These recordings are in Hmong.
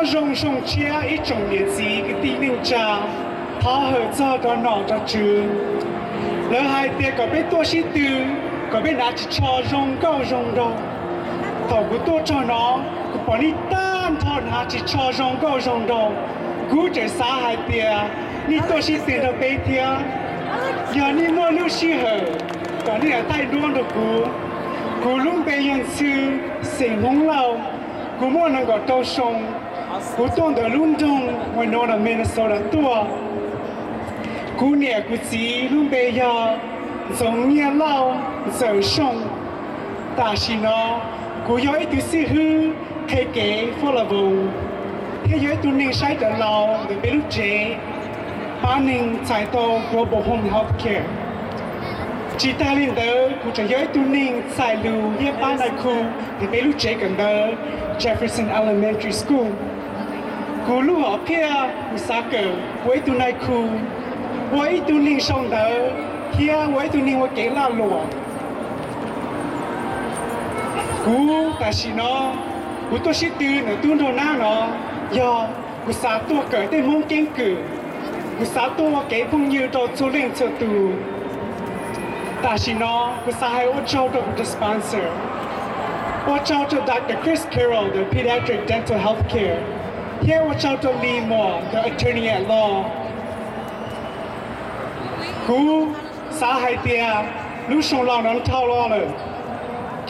Nyob zoo zoo tshiab ib tsoom niam txiv kwv tij neej tsa, thov hawm txog rau nom rau tswv. Lawv hais tias kom peb tuaj sib tw, kom peb hnav ris tsho zoo nkauj zoo nraug. Thaum kuv tuaj txog no, kuv pom nej tag nrho hnav ris tsho zoo nkauj zoo nraug. Kuv tseem xav hais tias nej tuaj sib tw nrog peb thiab. Yog nej muaj lub sij hawm kom nej los thaij duab nrog kuv. Kuv lub npe yog Ntxhw, xeem Hmoob Lauj. Kuv muaj nees nkaum rau xyoo. Kuv tuaj ntawm lub nroog Winona, Minnesota tuaj. Kuv niam kuv txiv lub npe yog Ntxoov Nyiaj Lauj, Ntxawm Xyooj. Tam sim no kuv yog ib tug xib hwb qhia kev foj la voos, thiab yog ib tug neeg saib cov laus ntawm peb lub tsev, pab neeg txais tau Global Home Health Care. Tsis tas li ntawd, kuv tseem yog ib tug neeg txais lus thiab pab nais khu ntawm peb lub tsev kawm ntawv Jefferson Elementary School. Kuv lub hom phiaj kuv xav kawm ua ib tug nais khu, ua ib tug neeg sau ntawv, thiab ua ib tug neeg ua kev lag luam. Kuv tam sim no, kuv tuaj sib tw ntawm tub nraug nab no, yog kuv xav tuaj kawm tej Hmoob keeb kwm. Kuv xav tuaj ua kev phooj ywg rau txhua leej txhua tus. Tam sim no kuv xav hais ua tsaug rau kuv tus sponsor, ua tsaug rau Doctor Chris Carroll ntawm Pediatric Dental Health Care, thiab ua tsaug rau Lee Muas ntawm Attorney at Law. Kuv xav hais tias lub xyoo laus no dhau los lawm,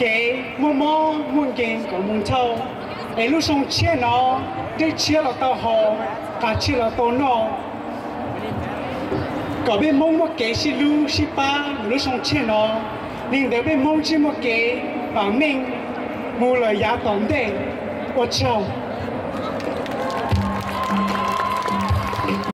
kev muaj mob muaj nkeeg kom mus dhau, es lub xyoo tshiab no dej tshiab los tau haus, qas tshiab los tau noj, kom peb Hmoob muaj kev sib hlub sib pab ntawm lub xyoo tshiab no. Li ntawd peb Hmoob thiaj muaj kev vam meej mus lawm yav tom ntej. Ua tsaug.